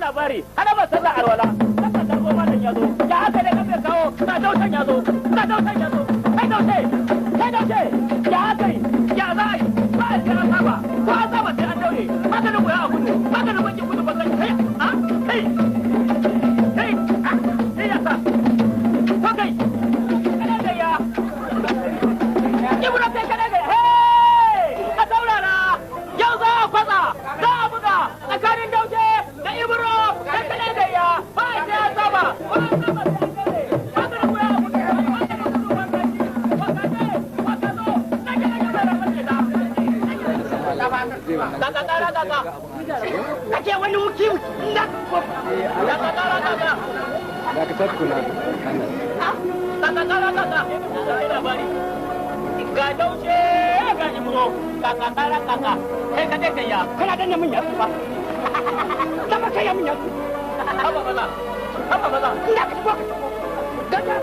Labari hana ba sallah alwala saka darbo malam ya zo ya haka ne kafe kawo na daushen ya zo na daushen ya zo kai daushe kai daushe ya haka ya za a yi ba a sai an saba ko an saba sai an daure maganin goya a gudu maganin bakin gudu ba zan kai a kai kai a sai ya sa to kai kada da ya ibro kai kada da hey a saurara yau za a kwatsa za a buga tsakanin daushe da ibro da kada da ya ba a sai an saba ko an saba sai an daure maganin goya a gudu maganin gudu ba zan ci wakace wakazo nake nake mai ramar da kaka kara kaka kake wani wuki na kaka kara kaka Dakata tukuna. Kaka kara kaka labari ga daushe ga ibro kaka kara kaka kai ka dai ya kana danne mun yatsu ba zama kai mun yatsu haba maza haba maza ina ka shigo ka shigo gata